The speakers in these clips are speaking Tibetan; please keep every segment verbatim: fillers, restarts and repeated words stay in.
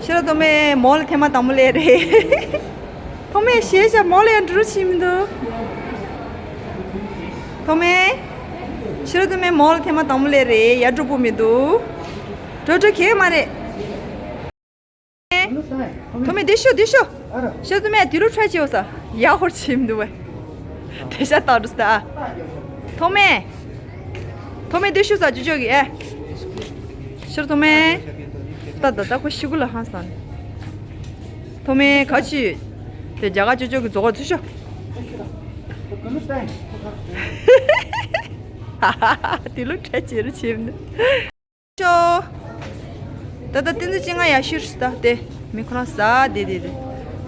ཤེས་རབ་ཐོགས་མེད་མོལ་ལ་ཐེངས་མ་དང་པོ་སླེབས་རེད། ཐོགས་མེད་ཤེས་བྱ་མོལ་ལ་ཡང་འགྲོ་རུ་ཕྱིན་མི་འདུག་ཐོགས་མེད། ཤེས་རབ་ཐོགས་མེད་མོལ་ལ་ཐེངས་མ་དང་པོ་སླེབས་རེད། ཡར་འགྲོ་སྤོ་མི་འདུག་འགྲོ་འགྲོ་གས་མ་རེད། ཐོགས་མེད་འདི་ཤོག་འདི་ཤོག་ཤེས་རབ་ཐོགས་མེད་དེ་ལུ་ཁྲལ་བྱེད་འོ་ས། ཡག་ཧོར་ཕྱིན་མི་འདུག་བས། དེ་ཤ་སྟག་འགྲོ་ས་ཨ། ཐོགས་མེད། ཐོགས་མེད་འདི་ཤོག་ས་ཅོ་ཅོ་གི་ཨེ། ཤེས་རབ་ཐོགས་མེད། ད་ད་ད་ཁོ་ཤི་གུ་ལ་ཧང་སང་། ཐོགས་མེད་ག་ཅི། དེ་རྒྱ་གར་ཅོ་ཅོ་གི་རྫོགས་ཚུལ་ཤོག་དེ་ལུ་ཁྲལ་བྱེད་རུ་བྱེད་མི་འདུག་ཤོ། ད་ད་བསྟན་འཛིན་ཅན་ང་ཡ་ཤུར་ཤི་ད་དེ་མི་ཁོ་རང་ཟ་དེ་དེ་དེ།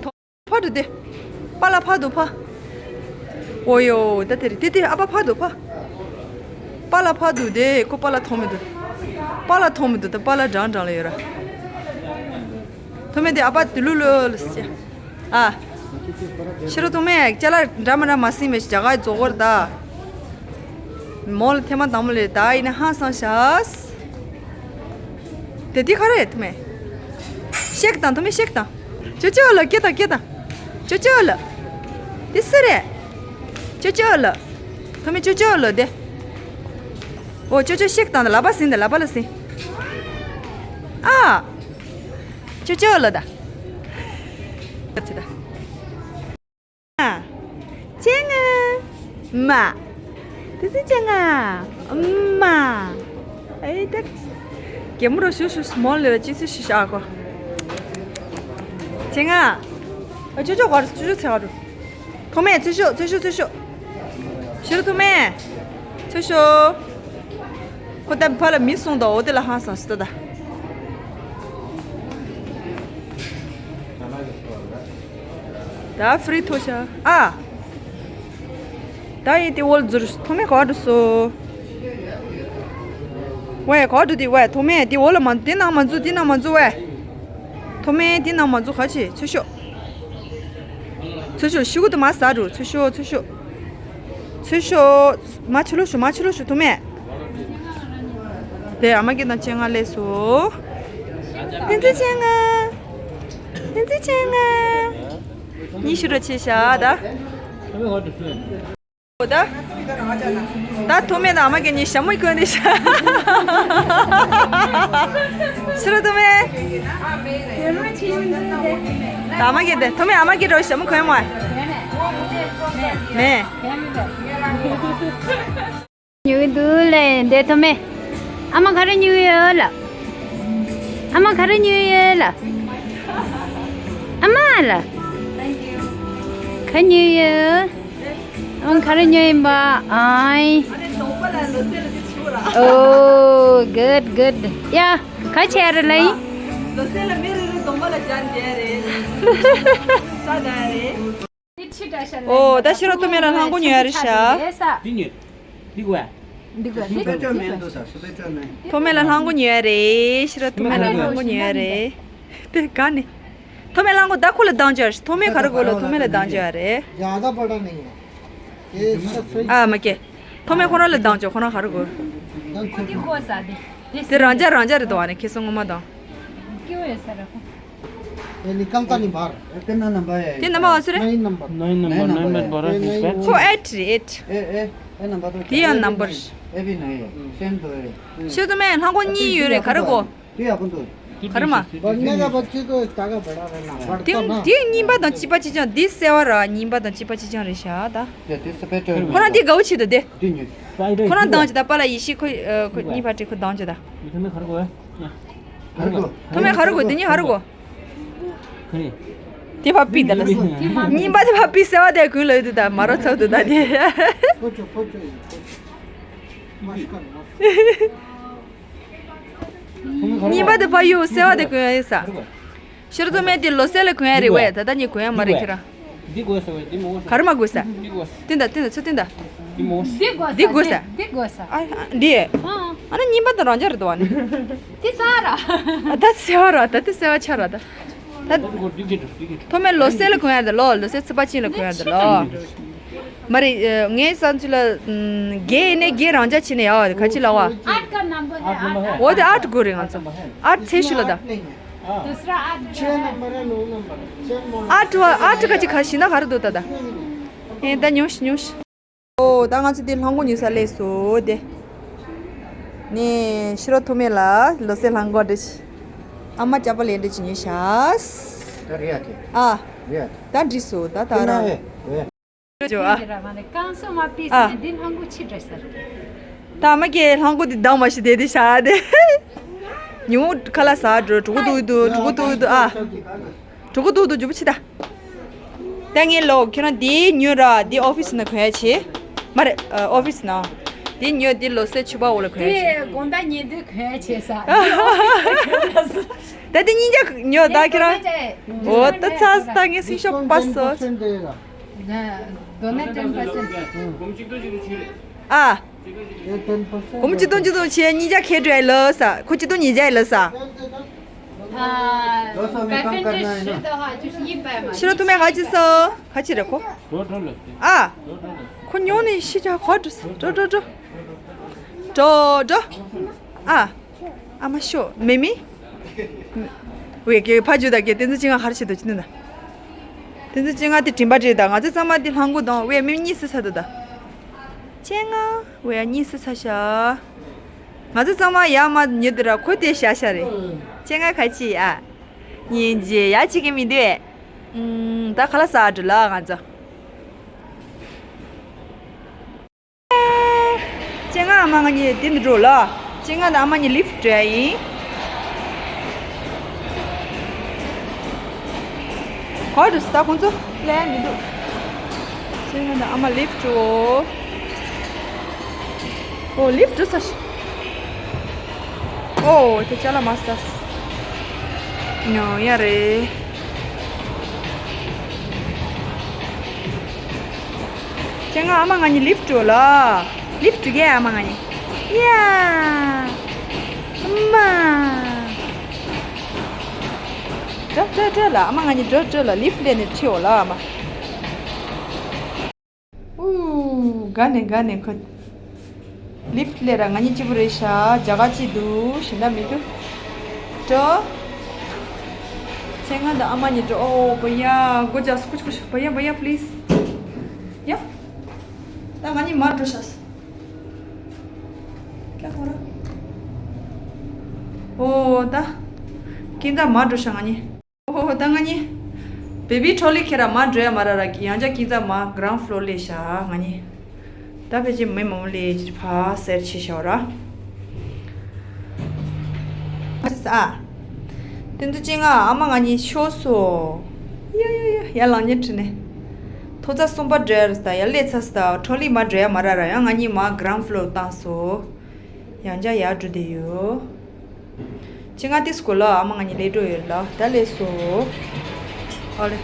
ཐོ་ཕ་དུ་དེ། པ་ལ་ཕ་དུ་ཕ། ཨོ་ཡོ་ད་དེ་རེད་དེ་དེ་ཨ་པ་ཕ་དུ་ཕ། པ་ལ་ཕ་དུ་དེ་ཁོ་པ་ལ་ཐོང་མི་འདུག་པ་ལ་ཐོང་མི་འདུག་ད་པ་ལ་འགྲང་འགྲང་ལ་ཡོད་ར། ཐོགས་མེད་དེ་ཨ་པ་དུ་ལུ་ལུ་ལུ་སི། ཨ། ཤེས་རབ་ཐོགས་མེད་ཅ་ལག་འདྲ་མ་འདྲ་མ་སིང་མེད་ཞིག་རྒྱ་གར་རྫོགས་སྐོར་ད། མོལ་ལ་ཐེངས་མ་དང་པོ་ལས་ད་ཡིན་ན་ཧང་སང་ཤག་དེ་དེ་ག་རེད་ཐོགས་མེད། ཤེག་དང་ཐོགས་མེད་ཤེག་དང་། ཅོ་ཅོ་ལ་སྐད་དང་སྐད་དང་། ཅོ་ཅོ་ལ། དེ་སུ་རེད། ཅོ་ཅོ་ལ། ཐོགས་མེད་ཅོ་ཅོ་ལ་དེ། ཨོ་ཅོ་ཅོ་ཤེག་དང་ལ་པ་སིང་དང་ལ་པ་ལ་སིང་། ཨ། ཅོ་ཅོ་ལ་ད། ཅི་ད། ཅེ་ང་། མ། དེ་ཚོ་ཅེ་ང་། མ། ཨེ་ད། གད་མོ་རོ་ཤུ་ཤུ་མོ་ལེ་ཅི་སུ་ཤི་ཤ་གོ་ཅེ་ང་། ཨ་ཅོ་ཅོ་གོ་ཅོ་ཅོ་ཚེ་ག་རུ། ཐོགས་མེད་ཚུར་ཤོག་ཚུར་ཤོག་ཚུར་ཤོག་ཤེས་རབ་ཐོགས་མེད། ཚུར་ཤོག་ཁོ་ད་ཕ་ལ་མི་སོང་དོ་འོ་དེ་ལ་ཧང་སང་སི་ཏོ་ད། ད་ཧྥི་རི་ཐོ་ཤ་ཨ། ད་ཡིན་དེ་འོལ་ཛུར་ཐོགས་མེད་ག་འགྲོ་སོ། ཝེ་ག་འགྲོ་དེ་ཝེ་ཐོགས་མེད་དེ་འོལ་ལ་མ་འཛུལ་དེ་ནང་མ་འཛུལ་དེ་ནང་མ་འཛུལ་ཝེ། ཐོགས་མེད་དེ་ནང་མ་འཛུལ་ག་ཆེ་ཚུར་ཤོག་ཚུར་ཤོག་ཤི་གུ་དུ་མ་ཟ་འགྲོ་ཚུར་ཤོག་ཚུར་ཤོག་ཚུར་ཤོག་མ་ཆུ་ལུ་ཤོག་མ་ཆུ་ལུ་ཤོག་ཐོགས་མེད། དེ་ཨ་མ་སྐད་དང་ཅེ་ང་ལས་སོ། དེ་ཚོ་ཅེ་ང་། དེ་ཚོ་ཅེ་ང་། གཉིས་ཤུ་རུ་ཆེ་ཤ་ད། ད། ད་ཐོགས་མེད་དང་ཨ་མ་སྐད་གཉིས་ཞྭ་མོ་གོན་ནས་ཤ། ཤེས་རབ་ཐོགས་མེད། ད་ཨ་མ་སྐད་དེ་ཐོགས་མེད་ཨ་མ་སྐད་འགྲོ་ཞྭ་མོ་གོན་མ། མེད། ཉོ་གི་འདུག་ལེ་འདི་ཐོགས་མེད། ཨ་མ་ག་རེ་ཉོ་གི་ཡོད་ལ། ཨ་མ་ག་རེ་ཉོ་གི་ཡོད་ལ། ཨ་མ་ལ། ག་ཉོ་གི་ཡོད། ཨ་མ་ག་རེ་ཉོ་ཡིན་པ། ཨའི། ཨོ་གུད་གུད། ཡ་ག་ཆེ་རེ་ལ་ཡིན། ཨོ་ད་ཤེས་རབ་ཐོགས་མེད་ལ་ལྷམ་གོག་ཉོ་ཡ་རེད་ཤག་འདི་ཉོས། འདི་གོ་ཡ། འདི་གོ་ཡ། སུ་པེ་ཅོ་མེན་འདུག་ས་སུ་པེ་ཅོ་མེན། ཐོགས་མེད་ལ་ལྷམ་གོག་ཉོ་ཡ་རེད། ཤེས་རབ་ཐོགས་མེད་ལ་ལྷམ་གོག་ཉོ་ཡ་རེད། དེ་ག་ནས། ཐོགས་མེད་ལྷམ་གོག་ད་ཁོ་ལ་འདང་བྱོས། ཐོགས་མེད་ག་རེ་དགོས་ལ་ཐོགས་མེད་ལ་འདང་བྱོས་ཡ་རེད། ཡ་ད་པ་ད་ནི། ཨ་མ་ཀེ། ཐོགས་མེད་ཁོ་རང་ལ་འདང་བྱོས་ཁོ་རང་ག་རེ་དགོས། འདི་གོ་ས་དེ། དེ་རང་ཅག་རང་ཅག་རེད་དོ་ཨ་ནི་ཁེ་སང་ངོ་མ་དང་། ཀི་ཝེ་ས་ར་ཁོ། ये निकलता नहीं बाहर। कितना नंबर है? དེ་ནམ་བ་སུ་རེད། नौ नंबर। नौ नंबर बोरा है। ཁོ་ཨེཊ་རེད་ཨེཊ། ए ए ए नंबर तो। དེ་ཡང་ནམ་བར། ये भी नहीं है। सेम तो है। ཤེས་རབ་ཐོགས་མེད་ལྷམ་གོག་གཉིས་ཡོད་རེད་ག་རེ་དགོས། ये अपन तो। ག་རེ་མ། पढ़ने का बच्चे को ताका बड़ा रहना पड़ता ना। དེ་གཉིས་པ་དང་གཅིག་པ་གཅིག་རྐྱང་འདི་གསལ་བ་ར་གཉིས་པ་དང་གཅིག་པ་གཅིག་རྐྱང་རེད་ཤག་ད། ये तो सफेद है। ཁོ་རང་འདི་དགའ་བོ་བྱེད་དོ་དེ། ཁོ་རང་འདང་ཅི་ད་པ་ལ་ཡེ་ཤེས་ཁོ་ཁོ་གཉིས་པ་དེ་ཁོ་འདང་ཅི་ད། ཐོགས་མེད་ག་རེ་དགོས། དེ་ནི་ག་རེ་དགོས། དེ་ཕ་པི་ད་ལ་སོ། གཉིས་པ་དེ་ཕ་པི་ཟེར་བ་དེ་གུན་ལ་ཡོད་དུ་ད་མ་རོ་ཚབ་ཏུ་ད་དེ། གཉིས་པ་དེ་ཕ་ཡུ་ཟེར་བ་དེ་གུན་ཡོད་ས། ཤེས་རབ་ཐོགས་མེད་དེ་ལོ་སེ་ལ་གུན་ཡ་རེད་བས། ད་ལྟ་ཉིད་གུན་ཡ་མ་རེད་ཁྱེད་རང་། འདི་དགོས་ས་བས། འདི་མ་དགོས་ས། ག་རེ་མ་དགོས་ས། འདི་དགོས་ས། བསྟན་ད་བསྟན་ད་ཚུར་བསྟན་ད། འདི་མ་དགོས་ས། འདི་དགོས་ས། འདི་དགོས་ས། ཨ་འདི། ཨ་ན་གཉིས་པ་དང་རང་འཇགས་རེད་དོ་ཨ་ནི། འདི་ས་ར། ཨ་ད་སེ་བ་ར་ད་འདི་སེ་བ་ཆ་ར་ད། ད། འདི་དགོས་འདི་དགོས་འདི་དགོས། ཐོགས་མེད་ལོ་སེ་ལ་གུན་ཡ་རེད་ལོ། ལོ་སེ་ཚེས་པ་གཅིག་ལ་གུན་ཡ་རེད་ལོ། མ་རེད། ངའི་བསམ་ཚུལ་ལ། རྒན་ཡིན་ནའི་རྒན་རང་འཇགས་བྱས་ནས་ཡ་བ་ག་ཅི་ལ་བ། आठ का नंबर है, आठ का। འོ་དེ་ཨ་ཊི་དགོས་རེད་ང་ཚོ། ཨ་ཊི་ཚེ་ཤུ་ལ་ད། नहीं है। दूसरा आठ छह नंबर है, नौ नंबर। छह नंबर। आठ वा आठ का जी खासी ना घर दो दादा। ए दा न्यूश न्यूश। ओ दा ང་ཚོ་དེ་ལྷམ་གོག་ཉོ་ས་སླེབས་སོང་དེ། ནས་ཕྱི་རོལ་ཐོག་མེད་ལ་ལོ་སེ་ལྷམ་གོག་འདྲི་ཆི། ཨ་མ་ཅག་པ་ལས་འདྲི་ཆི་ཉོས་ཤག་ད་རེད་ཡ་དེ། ཨ། རེད་ཡ་དེ། ད་འདྲི་སོང་ད་ད་ར། ཇོ་ཨ། ཨ། ད་ཨ་མ་གིས་ལྷམ་གོག་དེ་འདང་མ་ཤི་དེ་དེ་ཤ་དེ། ཉུང་ཁ་ལ་ཟ་འགྲོ་གྲུ་གུ་དུ་དུ་གྲུ་གུ་དུ་དུ་ཨ། གྲུ་གུ་དུ་དུ་འཇུ་བ་ཆི་ད། ད་ངའི་ལོ་ཁྱོད་རང་དེ་ཉོས་ར་དེ་ཨོ་ཕིས་ན་གོན་ཡ་ཆེ། མ་རེད་ཨོ་ཕིས་ན། དེ་ཉོས་དེ་ལོ་སེ་ཆུ་བ་འོ་ལ་གོན་ཡ་ཆེ། དེ་དགོང་དག་ཉལ་དུས་གོན་ཡ་ཆེ་ས། ད་དེ་གཉིས་ཀ་ཉོས་ད་ཁྱོད་རང་། འོ་ད་ཚ་ས་ད་ངའི་སིང་ཤོག་པ་སོ། ན་དོ་ན་ten percent། ཨ། སྒོར་མོ་ཆིག་སྟོང་ཆིག་སྟོང་བྱས་གཉིས་བརྒྱ་ཁེ་འགྲོ་ཡ་ལོ་ས། ཁོ་ཆིག་སྟོང་ཉིས་བརྒྱ་ཡ་ལོ་ས། ཕྱི་རོལ་ཐོག་མེད་ག་ཅི་སོ། ག་ཅི་རེད་ཁོ། ཨ། ཁོ་ཉོ་ནས་ཤི་ཆ་གོ་འགྲོ་ས། འགྲོ་འགྲོ་འགྲོ། འགྲོ་འགྲོ། ཨ། ཨ་མ་ཤོ་མེ་མེ། ཝེ་ཀེ་ཕ་ཇུ་ད་ཀེ་ཏེན་ཙི་ཅི་ང་ཧར་ཆེ་དུ་ཅི་ནི་ན། ཏེན་ཙི་ཅི་ང་དེ་དྲིན་པ་དྲེ་ད་ང་ཚོ་ཚང་མ་དེ་ལྷང་གུ་དང་ཝེ་མེ་གཉིས་སུ་ཚ་དུ་ད། ཅེ་ང་ཝེ་གཉིས་སུ་ཚ་ཤ། ང་ཚོ་ཚང་མ་ཡ་མ་ཉི་དུ་ར་ཁོ་དེ་ཤ་ཤ་རེད། ཅེ་ང་ཁ་ཅི་ཨ། ཉིན་རྗེ་ཡ་ཅི་གི་མི་འདུག་ཨེ། ད་ཁ་ལ་ས་འགྲོ་ལ་ང་ཚོ། ཅེ་ང་ཨ་མ་ང་གཉིས་དེ་འདི་འགྲོ་ལ། ཅེ་ང་དང་ཨ་མ་གཉིས་ལིཕ་འགྲོ་ཡ་ཡིན། ག་འགྲོ་སི་ད་ཁོང་ཚོ་ལན་མི་འདུག་ཅེ་ང་དང་ཨ་མ་ལིཕ་འགྲོ། ཨོ་ལིཕ་འགྲོ་ས་ཤི། ཨོ་དེ་ཅ་ལ་མ་ས། ཉོ་ཡ་རེད། ཅེ་ང་ཨ་མ་ང་གཉིས་ལིཕ་འགྲོ་ལ། ལིཕ་འགྲོ་གས་ཨ་མ་ང་གཉིས། ཡ། ཨ་མ། འགྲོ་འགྲོ་འགྲོ་ལ་ཨ་མ་ང་གཉིས་འགྲོ་འགྲོ་ལ་ལིཕ་ལས་ནས་ཁྲིད་འོ་ལ་ཨ་མ། ཨུ། དགའ་ནས་དགའ་ནས་ཁོ། ལིཕ་ལས་ར་ང་གཉིས་གཅིག་པུ་རེད་ཤག་རྒྱ་གར་གཅིག་འདུག་ཞེ་འདྲ་མི་འདུག་འགྲོ། ཚེ་སྔ་དང་ཨ་མ་གཉིས་འགྲོ། ཨོ་བ་ཡ་སྒོ་རྒྱག་སོ་ཀུ་ཆུ་ཀུ་ཆུ། བ་ཡ་བ་ཡ་པི་ལི་སི། ཡ། ད་ང་གཉིས་མར་འགྲོ་ཤག་ཀྱ་ཧོ་ར། ཨོ་ད། ཀིན་ད་མར་འགྲོ་ཤག་ང་གཉིས། ཨོ་ད་ང་གཉིས། བེ་བི་ཊོ་ལི་ཁྱེར་ར་མར་འགྲོ་ཡ་མ་ར་ར་ཡང་ཅག་ཀིན་ད་མར་གྷ་རའུན་ཌི་ཕི་ལོར་སླེབས་ཤག་ང་གཉིས། ད་ཕལ་ཆེར་མི་མང་པོ་སླེབས་ཕར་སེར་ཆེ་ཤག་ར། ཨ། དེ་ཚོ་ཅི་ང་ཨ་མ་ང་གཉིས་ཤོག་སོ། ཡ་ཡ་ཡ་ཡ་ལང་ཉེ་ཁྲི་ནས། ཐོ་ཚ་གསུམ་པ་འགྲོ་ཡ་རེད་ད་ཡ་སླེབས་ཚར་སོང་ད་ཊོ་ལི་མར་འགྲོ་ཡ་མ་ར་ར་ཡང་ང་གཉིས་མར་གྷ་རའུན་ཌི་ཕི་ལོར་བཏང་སོང་། ཡང་ཅག་ཡར་འགྲོ་བསྡད་ཡོད། ཅི་ང་ཏི་སྐོར་ལ་ཨ་མ་ང་གཉིས་སླེབས་འགྲོ་ཡོད་ལ་ད་སླེབས་སོང་། ཨོ་ལེ།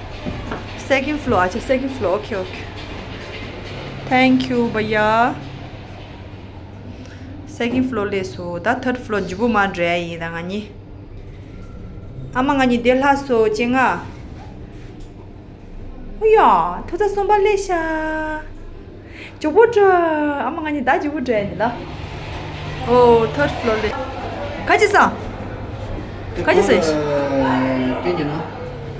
སེ་ཀེན་ཌི་ཕི་ལོར་ཨ་ཅག་སེ་ཀེན་ཌི་ཕི་ལོར། ཨོ་ཁེ་ཨོ་ཁེ། Thank you བ་ཡ། སེ་ཀེན་ཌི་ཕི་ལོར་སླེབས་སོང་ད་ཐར་ཌི་ཕི་ལོར་མགྱོགས་པོ་མར་འགྲོ་ཡ་ཡིན་ད་ང་གཉིས། ཨ་མ་ང་གཉིས་དེ་ལྷག་སོང་ཅི་ང་། ཨོ་ཡ། ཐོ་ཚ་གསུམ་པ་སླེབས་ཤག་མགྱོགས་པོ་འགྲོ། ཨ་མ་ང་གཉིས་ད་མགྱོགས་པོ་འགྲོ་ཡ་ཡིན་ད། ཨོ་ཐར་ཌི་ཕི་ལོར་སླེབས། ཁ་ཅི་ས། ཁ་ཅི་ས།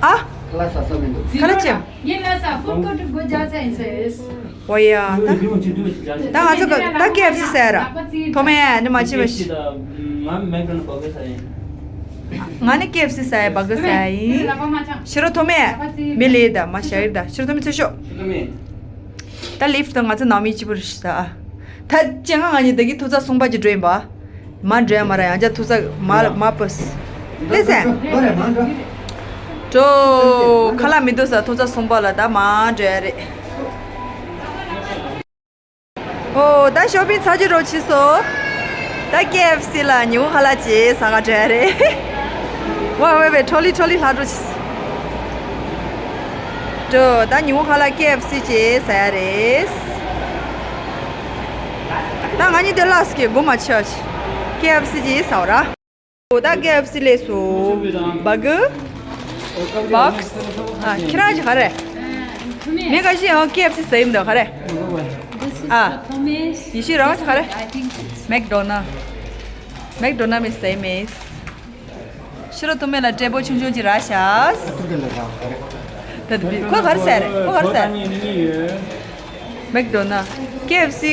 ཨ། ཁ་ལ་ཅི། ངས་ལ་ས་ཧྥུཌ་ཀོར་ཊི་སྒོ་རྒྱག་ཚར་ཡིན་ཟེར། ཨོ་ཡ་ད། ད་ང་ཚོ་ག་ད་ཀེ་ཨེཕ་སི་ཟ་ཡ་ར། ཐོག་མེད་ནི་མ་ཕྱི་བ་ཞིག་ང་མེག་ཌོ་ནལ་སི་བར་གར་ཟ་ཡིན། ང་ནི་ཀེ་ཨེཕ་སི་ཟ་ཡ་བར་གར་ཟ་ཡ་ཡིན། ཕྱི་རོལ་ཐོག་མེད། མི་ལས་ད་མ་ཤ་ཡིར་ད་ཕྱི་རོལ་ཐོག་མེད་ཚོས་ཤོག་ད་ལིཕ་ཊི་ང་ཚོ་ནང་མི་གཅིག་པུ་རེད་ཤག་ད་ཅེ་ང་ང་གཉིས་ད་གི་ཐོ་ཚ་གསུམ་པ་གཅིག་འགྲོ་ཡིན་པ། མ་འགྲོ་ཡ་མ་ར་ཡང་ཅག་ཐོ་ཚ་མ་མ་པོས། ལེ་སེ། འགྲོ། ཁ་ལག་མི་འདུག་ས་ཐོ་ཚ་གསུམ་པ་ལ་ད་མ་འགྲོ་ཡ་རེད། ཨོ་ད་ཤོ་པིང་ཚར་གཅིག་རོགས་བྱས་སོང་། ད་ཀེ་ཨེཕ་སི་ལ་ཉིན་གུང་ཁ་ལག་ཅིག་ཟ་ག་འགྲོ་ཡ་རེད། ཝ་ཝེ་ཝེ་ཊོ་ལི་ཊོ་ལི་ལྷག་འགྲོ་བྱས། འགྲོ་ད་ཉིན་གུང་ཁ་ལག་ཀེ་ཨེཕ་སི་ཅིག་ཟ་ཡ་རེད། ད་ང་གཉིས་དེ་ལགས་སུ་གི་སྒོ་མ་ཕྱེ་བ་ཅིག་ཀེ་ཨེཕ་སི་ཅིག་ཟ་བ་ར། ད་ཀེ་ཨེཕ་སི་སླེབས་སོང་། བར་གར། བོག་སི། ཨ་ཁྱེད་རང་ཅིག་ག་རེ། མེ་ག་ཤི་ཡང་ཀེ་ཨེཕ་སི་ཟ་ཡིན་འདུག་ག་རེ། ཨ། ཡེ་ཤེས་རང་ཅིག་ག་རེ། མེག་ཌོ་ནལ། མེག་ཌོ་ནལ་མི་ཟ་ཡིན་མེད། ཕྱི་རོལ་ཐོག་མེད་ལ་སྤྲད་པོ་ཆུང་ཆུང་ཅིག་རག་ཤག་ད་དེ་ཁོ་ག་རེ་ཟ་རེད། ཁོ་ག་རེ་ཟ་རེད། མེག་ཌོ་ནལ། ཀེ་ཨེཕ་སི་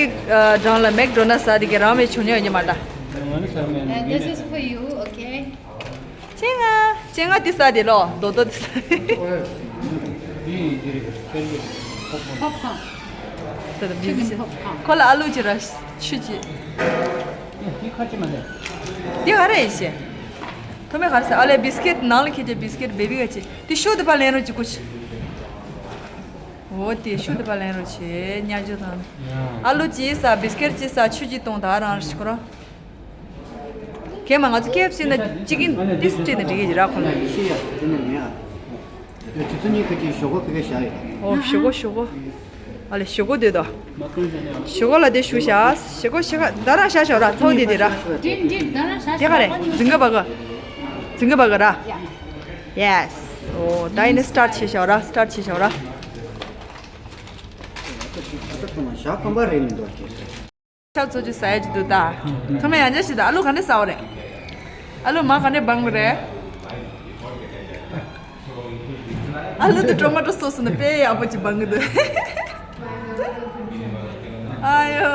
འགྲམ་ལ་མེག་ཌོ་ནལ་ཟ་དེ་གི་རང་བའི་ཆུང་ཉོ་ཡོད་ཉི་མ་ད། Uh, this is for you, okay? ཅན་ང་། ཅན་ང་དེ་ཟ་དེ་ལོ་རྡོག་རྡོག་དེ་ཟ་དེ། Popcorn. ད་ད་མི་ཟ། ཁོ་ལ་ཨ་ལུ་ཅིག་རག་ཆུ་ཅིག་དེ་ག་རེ་ཡིན་ཤེ། ཐོག་མེད་ག་རེ་ཟ། ཨ་ལེ་བི་སི་ཀེ་ཊི་ནང་ལ་ཁྱེར་ཅིག་བི་སི་ཀེ་ཊི་བེ་བི་ག་ཅིག་དེ་ཤོག་དེ་ཕར་ལེན་རོགས་ཅིག་ཀུ་ཅི། འོ་དེ་ཤོག་དེ་ཕར་ལེན་རོགས་ཅིག་ཉར་འཇོག་དང་། ཨ་ལུ་ཅིག་ཟ། བི་སི་ཀེ་ཊི་ཅིག་ཟ། ཆུ་ཅིག་བཏུང་། ད་རང་རེ་ཞིག་ཁོ་རང་། གན་མ་ང་ཚོ་ཀེ་ཨེཕ་སི་ན་ཅི་ཀིན་ཏིས་སྤྲད་ན་འགྲིག་གི་ར་ཁོ་ལ། ཡེ་ཤེས་ཡ་དེ་ནས་མེད་ཨ། ཡ་ཆུ་ཚོད་གཉིས་ཁ་ཅིག་ཞོགས་པ་ཕ་གིར་བཞག་ཡོད། ཨོ་ཞོགས་པ་ཞོགས་པ། ཨ་ལེ་ཞོགས་པ་དེ་དོ། ཞོགས་པ་ལ་དེ་ཞུ་བཞག་ཞོགས་པ་ཞོགས་པ་ད་རང་བཞག་ཞོག་ར་ཚོགས་དེ་དེ་ར། དེ་ག་རེ་འཛིན་ག་བ་ག་འཛིན་ག་བ་ག་ར། ཡེ་སི། ཨོ་ད་ཡིན་ན་སི་ཊར་ཊི་བྱེད་ཞོག་ར། སི་ཊར་ཊི་བྱེད་ཞོག་ར། ཞག་སྐམ་པ་རེད་མི་འདུག་ཅེས། ཆག་ཚོ་ཅི་ཟ་ཡ་ཅི་འདུག་ད། ཐོག་མེད་ཡང་བསྐྱར་ཞིག་ད། ཨ་ལུ་ག་འདྲ་ཟ་བ་རེད། ཨ་ལུ་མ་ག་འདྲ་སྦང་གི་རེད། ཨ་ལུ་དེ་ཊོ་མ་ཊོ་སོ་སི་ནི་དཔེ་ཡག་པོ་ཅིག་སྦང་གི་འདུག་ཨ་ཡོ།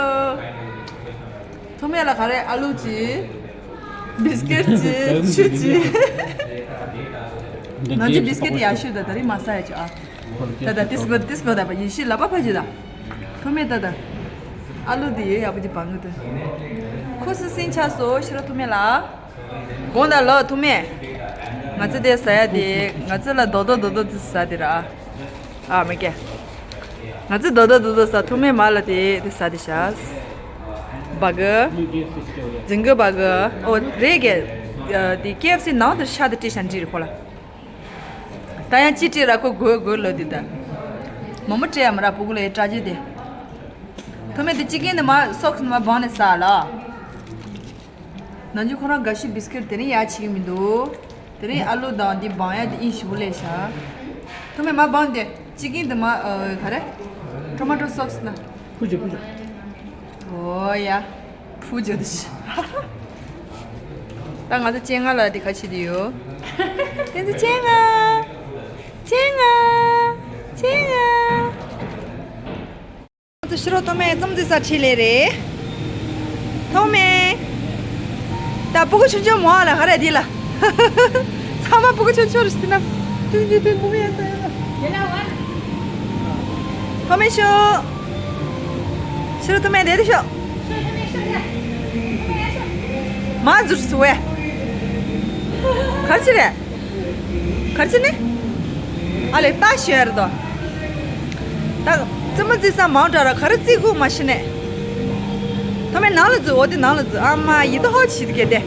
ཐོག་མེད་ལ་ག་རེ། ཨ་ལུ་ཅིག་བི་སི་ཀེ་ཊི་ཅིག་ཆུ་ཅིག་ང་ཚོ་བི་སི་ཀེ་ཊི་ཡག་ཤོས་ད། ད་རིང་མ་ཟ་ཡ་ཅིག་ཨ། ད་ད་ཏིས་བ་ཏིས་བ་ད་པ་ཡེ་ཤེས་ལབ་པ་ཕ་ཅིག་ད། ཐོག་མེད་ད་ད། ཨ་ལུ་དེ་ཡོད་ཡག་པོ་ཅིག་སྦང་གི་འདུག་ཁོ་སི་སིན་ཆགས་སོ་ཕྱི་རོལ་ཐོག་མེད་ལ། དགོངས་དག་ལོ་ཐོག་མེད། ང་ཚོ་དེ་ཟ་ཡ་དེ་ང་ཚོ་ལ་རྡོག་རྡོག་རྡོག་རྡོག་དེ་ཟ་དེ་ར། ཨ་མ་ཀེ། ང་ཚོ་རྡོག་རྡོག་རྡོག་རྡོག་ཟ། ཐོག་མེད་མ་ལ་དེ་དེ་ཟ་དེ་ཤག་བ་གི། རྫིང་གི་བ་གི། ཨོ་རེད་གི། དེ་ཀེ་ཨེཕ་སི་ནང་དུ་ཤ་དེ་སྤྲད་ཤག་འདྲི་རེད་ཁོ་ལ། ད་ཡང་ཅི་སྤྲད་ར་ཁོ་དགོས་དགོས་ལོ་དེ་ད། མོ་མོ་སྤྲད་ཡ་མ་ར་ཕྲུ་གུ་ལ་ཡ་སྐྲག་རྒྱུ་དེ། ཐོག་མེད་དེ་ཅི་ཀིན་དེ་མ་སོག་སི་ནི་མ་སྦང་ནས་ཟ་ལ། ནང་ཆུ་ཁོ་རང་དགའ་ཤོས་བི་སི་ཀེ་ཊི་དེ་རིང་ཡ་ཆེ་གི་མི་འདུག་དེ་རིང་ཨ་ལུ་དང་འདི་སྦང་ཡ་དེ་ཨིན་ཞུ་ལས་ཤག་ཐོག་མེད་མ་སྦང་དེ་ཅི་ཀིན་དེ་མ་ག་རེ། ཊོ་མ་ཊོ་སོག་སི་ན། ཕུ་ཇོ་ཕུ་ཇོ། ཨོ་ཡ། ཕུ་ཇོ་དེ་ཤི། ད་ང་ཚོ་སྤྱན་སྔ་ལ་དེ་ག་ཆེ་དེ་ཡོད། དེ་ཚོ་སྤྱན་སྔ། སྤྱན་སྔ། སྤྱན་སྔ། ང་ཚོ་ཕྱི་རོལ་ཐོག་མེད་རྩམ་རྩི་ས་ཁྲིད་ལས་རེད། ཐོག་མེད། ད་སྤུ་གུ་ཆུང་ཆུང་མོ་ཨ་ལ་ག་རེ་དེ་ལ། ཚང་མ་སྤུ་གུ་ཆུང་ཆུང་རེད་ཟེར་ན། ཏུན་ཏུན་ཏུན་ཐོག་མེད་ཡ་ས་ཡ་ལ། ཐོག་མེད་ཤོག་ཕྱི་རོལ་ཐོག་མེད་བསྡད་དེ་ཤོག་མ་འཛུལ་སུ་བས། ག་རེ་བྱེད་རེད། ག་རེ་བྱེད་ནི། ཨ་ལེ་ལྟ་ཞོད་རེད་དོ། ད་རྩེད་མོ་རྩེ་ས་མང་དྲགས་ར་ག་རེ་རྩེ་དགོས་མ་ཤེས་ནས། ཐོག་མེད་ནང་ལ་འཛུལ། འོ་དེ་ནང་ལ་འཛུལ། ཨ་མ་ཡིད་དུ་ཧོ་བྱེད་དུ་གལ་ཏེ།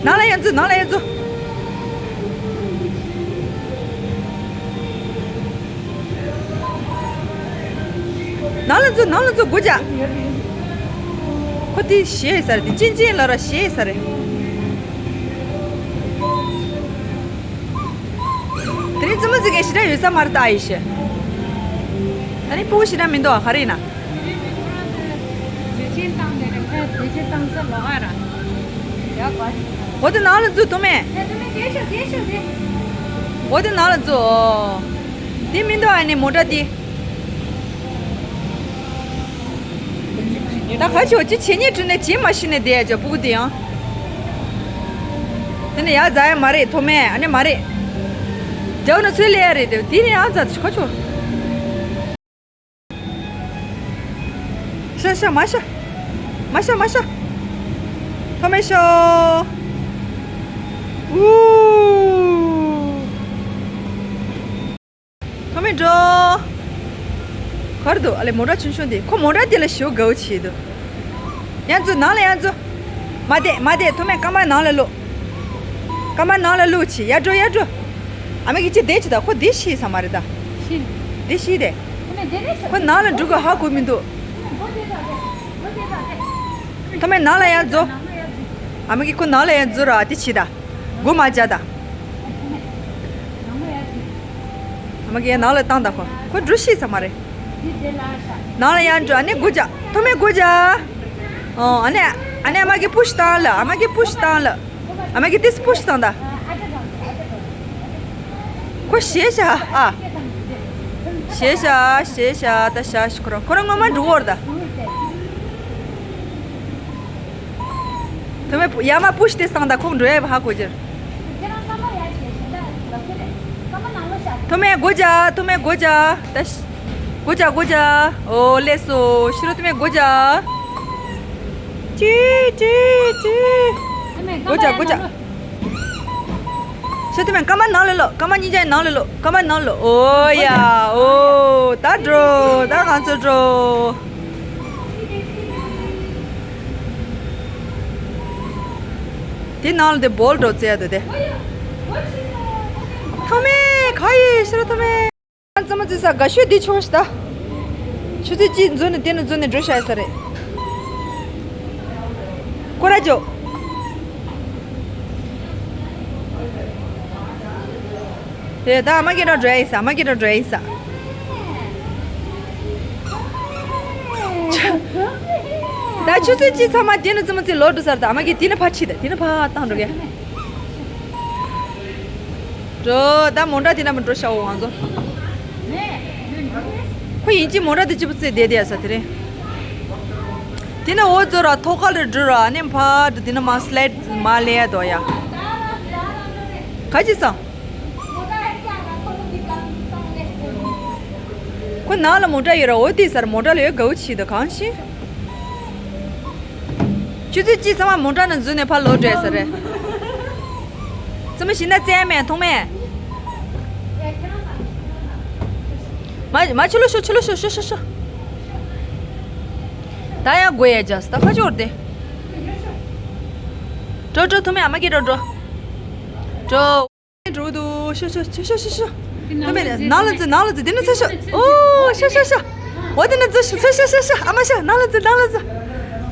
ནང་ལ་ཡང་འཛུལ། ནང་ལ་ཡང་འཛུལ། ནང་ལ་འཛུལ། ནང་ལ་འཛུལ། སྒོ་རྒྱག་ཁོ་དེ་ཞེད་ས་རེད། དེ་ཅིན་ཅིན་ལ་ར་ཞེད་ས་རེད། དེ་རིང་རྩེད་མོ་རྩེ་མཁན་ཞེ་དྲག་ཡོད་ས་མ་རེད་ད་ཨ་ཡེ་ཤེ། ད་རིང་སྤུ་གུ་ཞེ་དྲག་མི་འདུག་ཨ། ག་རེ་ཡིན་ན། འོ་དེ་ནང་ལ་འཛུལ་ཐུབ་མེད། འོ་དེ་ནང་ལ་འཛུལ། འོ་དེ་མི་འདུག་ཨ་ནི་མོ་ཊ་དེ། ད་ག་ཆོ་ཅི་བྱེད་ཉེ་དྲུ་ནས་བྱེད་མ་ཤི་ནས་བསྡད་ཡ་ཅོ་སྤུ་གུ་དེ་ཡང་། དེ་ནས་ཡ་ཛ་ཡ་མ་རེད། ཐོ་མེ་ཨ་ནི་མ་རེད། རྒྱ་བོ་ན་ཚོའི་ལས་ཡ་རེད་དེ་དེ་ནས་ཡང་ཛ་ག་ཆོ། ཤ་ཤ་མ་ཤ། མ་ཤ་མ་ཤ། ཐོ་མེ་ཤོ། ཨུ། ཐོ་མེ་འགྲོ། གར་འདུག་ཨ་ལེ་མོ་ཊ་ཆུང་ཆུང་དེ། ཁོ་མོ་ཊ་དེ་ལ་ཞེ་པོ་དགའ་བོ་བྱེད་འདུག་ཡར་འཛུལ། ནང་ལ་ཡར་འཛུལ། མ་བསྡད་མ་བསྡད། ཐོ་མེ་རྐང་པ་ནང་ལ་བླུགས། རྐང་པ་ནང་ལ་བླུགས་བྱས་ཡར་འགྲོ་ཡར་འགྲོ། ཨ་མ་གི་ཅི་བསྡད་ཅི་ད། ཁོ་བསྡད་ཤེས་ས་མ་རེད་ད། ཤེས། བསྡད་ཤེས་དེ། ཁོ་ནང་ལ་འགྲོ་དགོས་ཧ་གོ་མི་འདུག་ཐོ་མེ་ནང་ལ་ཡར་འཛུལ། ཨ་མ་གི་ཁོ་ནང་ལ་ཡར་འཛུལ་ར་དེ་བྱེད་ད། སྒོ་མ་བརྒྱབ་ད། ཨ་མ་གི་ནང་ལ་བཏང་ད་ཁོ། ཁོ་འགྲོ་ཤེས་ས་མ་རེད། ནང་ལ་ཡར་འགྲོ། ཨ་ནི་སྒོ་རྒྱག་ཐོ་མེ་སྒོ་རྒྱག་ཨོ་ཨ་ནི་ཨ་ནི་ཨ་མ་གི་པུཤ་བཏང་ལ། ཨ་མ་གི་པུཤ་བཏང་ལ། ཨ་མ་གི་ཏིས་པུཤ་བཏང་ད། ཁོ་ཞེད་བཞག་ཨ། ཞེད་བཞག་ཞེད་བཞག་ད་བཞག་ཤི་ཁོ་རང་ཁོ་རང་ངོ་མ་འགྲོ་བར་ད། ཐོ་མེ་ཡ་མ་པུཤ་དེ་སང་ད་ཁོང་འགྲོ་ཡ་བ་ཧ་གོ་ཅེར། ཐོ་མེ་སྒོ་ཅག་ཐོ་མེ་སྒོ་ཅག་ད་ཤི། སྒོ་ཅག་སྒོ་ཅག་ཨོ་ལེ་སོ་ཤི་རོ་ཐོ་མེ་སྒོ་ཅག་ཅི་ཅི་ཅི། སྒོ་ཅག་སྒོ་ཅག་ཤི་ཐོ་མེ་ཀ་མ་ནང་ལ་ལོ། ཀ་མ་གཉིས་ཅག་ནང་ལ་ལོ། ཀ་མ་ནང་ལོ། ཨོ་ཡ་ཨོ་ད་འགྲོ་ད་ང་ཚོ་འགྲོ། དེ་ནང་ལ་དེ་བོལ་འགྲོ་རྩེ་ཡ་དོ་དེ། ཐོ་མེ་ག་ཡི་ཤི་རོ་ཐོ་མེ། རྩེད་མོ་རྩེ་ས་དགའ་ཤོས་འདི་ཆོག་ཤི་ད། ཆུ་ཚོད་གཅིག་འཛུལ་ནས་དེ་ནས་འཛུལ་ནས་འགྲོ་ཤ་ཡ་ས་རེད། ཀོ་ར་ཇོ། དེ་ད་ཨ་མ་སྐད་གྲགས་འགྲོ་ཡ་ཡིན་ས། ཨ་མ་སྐད་གྲགས་འགྲོ་ཡ་ཡིན་ས། ད་ཆུ་ཚོད་གཅིག་ཚང་མ་དེ་ནས་རྩེད་མོ་རྩེ་ལོག་འགྲོ་ས་རེད། ད་ཨ་མ་སྐད་དེ་ནས་ཕར་ཁྲིད་ད། དེ་ནས་ཕར་བཏང་འགྲོ་གི། འགྲོ་ད་མོ་ཊ་དེ་ན་མ་འགྲོ་ཤག་འོ་ང་ཚོ། ཁོ་ཡིན་གཅིག་མོ་ཊ་དེ་གཅིག་པུ་རྩེ་བསྡད་བསྡད་ཡ་ས་དེ་རེད། དེ་ན་འོ་ཚོ་ར་ཐོག་ཁ་ལ་འགྲོ་ར་ཨ་ནི་ཕར་འགྲོ་དེ་ན་མ་སི་ལའིཌ་མ་ལེ་ཡ་དོ་ཡ། ག་ཅི་སང་། ཁོ་ནང་ལ་མོ་ཊ་ཡོད་ར་འོ་དེ་སར་མོ་ཊ་ལ་ཡོད་དགའ་བོ་ཆེ་དོ་གང་ཤེས། ཆུ་ཚོད་གཅིག་ཚང་མ་མོ་ཊ་ནང་འཛུལ་ནས་ཕར་ལོག་འགྲོ་ས་རེད། རྩེད་མོ་ཞིག་ན་རྩེ་མེད་མཐོང་མེད། མ་མ་ཆུ་ལོ་ཤོ་ཆུ་ལོ་ཤོ་ཤོ་ཤོ་ཤོ། ད་ཡང་དགོས་ཡ་ཇ་སི་ད་ཁ་ཆོར་ཏེ། འགྲོ་འགྲོ་མཐོང་མེད་ཨ་མ་སྐད་འགྲོ་འགྲོ། འགྲོ། འགྲོ་འདུག་ཤོ་ཤོ་ཤོ་ཤོ་ཤོ་ཤོ། མཐོང་མེད་ནང་ལ་འཛུལ་ནང་ལ་འཛུལ་དེ་ནས་ཚུར་ཤོག་ཨོ་ཤོ་ཤོ་ཤོ། འོ་དེ་ནས་འཛུལ་ཤོག་ཤོ་ཤོ་ཤོ་ཤོ་ཨ་མ་ཤོག་ནང་ལ་འཛུལ་ནང་ལ་འཛུལ།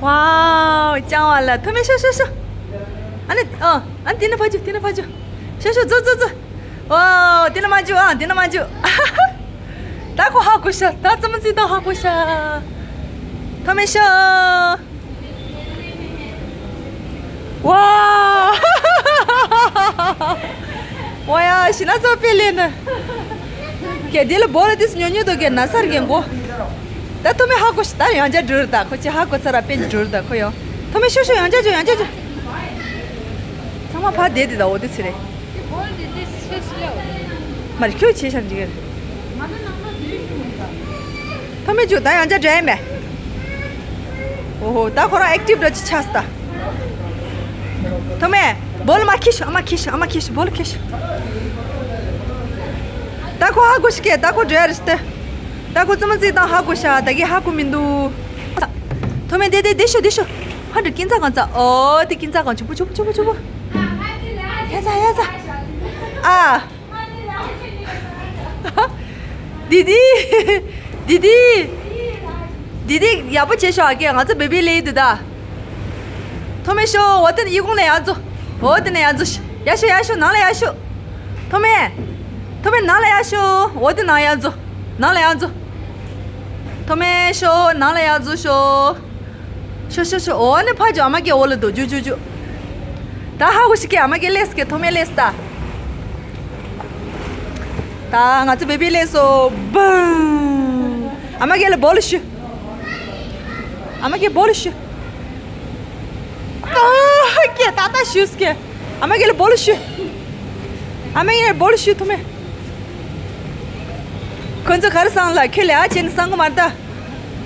ཝའོ་ཅང་བ་ལ་མཐོང་མེད་ཤོ་ཤོ་ཤོ། ཨ་ནི་ཨ་ཨ་ནི་དེ་ནས་ཕར་འཇུག་དེ་ནས་ཕར་འཇུག་ཤོ་ཤོ་འཛུལ་འཛུལ་འཛུལ། ཨོ་དེ་ནས་མ་འཇུག་ཨ་དེ་ནས་མ་འཇུག་ད་ཁོ་ཧ་གོ་ཤག་ད་རྩེད་མོ་རྩེ་སྟངས་ཧ་གོ་ཤག་མཐོང་མེད་ཤོ། ཝ། ཝ་ཡ་ཤི་ན་ཚོ་དཔེ་ལེན་ན། གལ་ཏེ་ལ་བོ་ལ་དེ་སུ་ཉོ་ཉོ་དོ་གལ་ན་སར་གེ་མགོ། ད་མཐོང་མེད་ཧ་གོ་ཤི་ད་ཡང་བསྐྱར་འགྲོ་རུ་ད་ཁོ་ཅི་ཧ་གོ་ཚར་ར་དཔེ་འགྲོ་རུ་ད་ཁོ་ཡོ། མཐོང་མེད་ཤོ་ཤོ་ཡང་བསྐྱར་འགྲོ་ཡང་བསྐྱར་འགྲོ། ཚང་མ་ཕར་བསྡད་དེ་ད་འོ་དེ་ཚེ་རེད། མ་རེད་ཁྱོད་བྱས་ཤར་འཇིག་གི་རེད། མཐོང་མེད་བཅུག་ད་ཡང་བསྐྱར་འགྲོ་ཡ་མེད། ཨོ་ཧོ་ད་ཁོ་རང་ཨེག་ཊིབ་འདྲ་ཅིག་ཆགས་སོང་ད། མཐོང་མེད། བོ་ལ་མ་ཁྱེར་ཤོག་ཨ་མ་ཁྱེར་ཤོག་ཨ་མ་ཁྱེར་ཤོག་བོ་ལ་ཁྱེར་ཤོག་ད་ཁོ་ཧ་གོ་ཤི་ཀེ་ད་ཁོ་འགྲོ་ཡ་རེད་ཤི་ཏེ། ད་ཁོ་རྩེད་མོ་རྩེ་སྟངས་ཧ་གོ་ཤག་ད་གི་ཧ་གོ་མི་འདུག་མཐོང་མེད་དེ་དེ་དེ་ཤོག་དེ་ཤོག་ཕ་འགྲོ་ཀིན་ཚ་གང་ཚ་ཨོ་དེ་ཀིན་ཚ་གང་ཆུ་བུ་ཆུ་བུ་ཆུ་བུ་ཆུ་བུ། ཡ་ཚ་ཡ་ཚ། ཨ། དི་དི། དི་དི། དི་དི་ཡག་པོ་བྱེད་ཤོག་ཨ་ཀེ་ང་ཚོ་བེ་བི་ལེ་ཡི་འདུག་ད། མཐོང་མེད་ཤོག་འོ་དེ་ནས་ཡི་གུང་ལ་ཡར་འཛུལ། འོ་དེ་ནས་ཡར་འཛུལ། ཡར་ཤོག་ཡར་ཤོག་ནང་ལ་ཡར་ཤོག་མཐོང་མེད། མཐོང་མེད་ནང་ལ་ཡར་ཤོག་འོ་དེ་ནང་ཡར་འཛུལ། ནང་ལ་ཡར་འཛུལ། མཐོང་མེད་ཤོག་ནང་ལ་ཡར་འཛུལ་ཤོག་ཤོ་ཤོ་ཤོ། འོ་ནི་ཕ་ཇོ་ཨ་མ་ཀེ་འོ་ལ་དོ་ཇུ་ཇུ་ཇུ། ད་ཧ་གོ་ཤི་ཀེ་ཨ་མ་ཀེ་ལེས་ཀེ་མཐོང་མེད་ལེས་ད། ད་ང་ཚོ་བེ་བི་ལེས་སོ་བུམ། ཨ་མ་ཀེ་ལ་བོ་ལ་ཤུ། ཨ་མ་ཀེ་བོ་ལ་ཤུ། ཨ་ཀེ་ད་ད་ཤུས་ཀེ། ཨ་མ་ཀེ་ལ་བོ་ལ་ཤུ། ཨ་མ་ཀེ་ལ་བོ་ལ་ཤུ་མཐོང་མེད། ཁོ་ཚོ་ག་རེ་སང་ལ་ཁྱོད་ལས་ཨ་ཆེན་སང་གོ་མར་ད།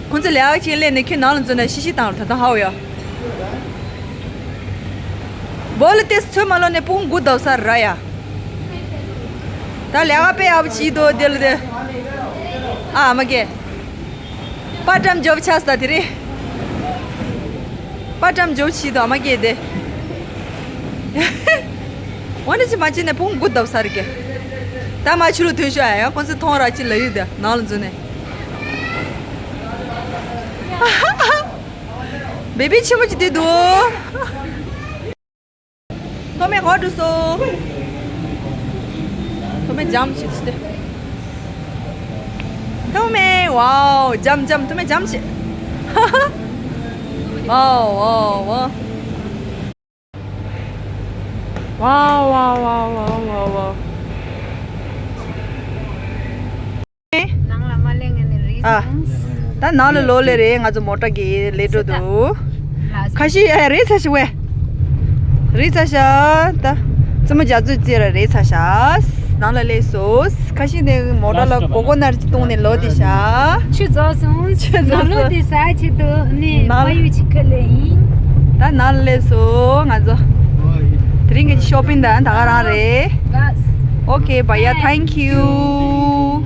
ཁོང་ཚོ་ལས་ཀ་ཆེན་ལས་ནས་ཁྱོད་ནང་ལ་འཛུལ་ན་ཤི་ཤི་བཏང་རུ་ད་ལྟ་ཧའོ་ཡ། བོ་ལ་ཏེས་ཚོད་མ་ལོ་ནས་སྤུན་དགུ་བདའ་ས་ར་ཡ། ད་ལས་ཀ་དཔེ་ཡག་པོ་བྱེད་དོ་དེ་ལ་དེ། ཨ་མ་ཀེ། པར་ཊའིམ་ཇོབ་ཆགས་ས་དེ་རེད། པར་ཊའིམ་ཇོབ་བྱེད་དོ་ཨ་མ་ཀེ་དེ། འོ་ན་ཅི་མ་བྱེད་ནས་སྤུན་དགུ་བདའ་ས་ར་ཀེ། ད་མ་ཆུ་ལོ་ཐོན་ཤོག་ཨ་ཡ་ཁོང་ཚོ་མཐོང་ར་ཅི་ལ་ཡུལ་དེ་ནང་ལ་འཛུལ་ནས། བེ་བི་ཆེན་མོ་ཅིག་བསྡད་འདུག་མཐོང་མེད་ག་པར་འགྲོ་སོང་། མཐོང་མེད་འཇམ་ཅིག་སྟེ། མཐོང་མེད་ཝའོ་འཇམ་འཇམ་མཐོང་མེད་འཇམ་ཅིག་ཝའོ་ཝའོ་ཝའོ། ཝའོ་ཝའོ་ཝའོ། ཨ། ད་ནང་ལ་ལོག་ལེ་རེད། ང་ཚོ་མོ་ཊ་གི་ལས་འགྲོ་འདུག་ཁ་ཤས་ཨ་རེད་ཚ་ཤི་ཝེ། རེད་ཚ་ཤ། ད་རྩེད་མོ་རྒྱ་མཚོས་རྩེ་ར་རེད་ཚ་ཤ། ནང་ལ་སླེབས་སོ། ཁ་ཤས་ནས་མོ་ཊ་ལ་གོ་གོ་ནར་གཏོང་ནས་ལོག་དེ་ཤ། ཆུ་རྫོགས་སོང་། ཆུ་རྫོགས་སོང་། ནང་ལོག་དེ་ས་ཆེད་དུ་ནས་ནང་ཕ་ཡུལ་ཆི་ཁ་ལེ་ཡིན། ད་ནང་ལ་སླེབས་སོ་ང་ཚོ། དེ་རིང་གི་ཤོ་པིང་ད་ད་ག་རང་རེད། ཨོ་ཁེ་བ་ཡ། Thank you.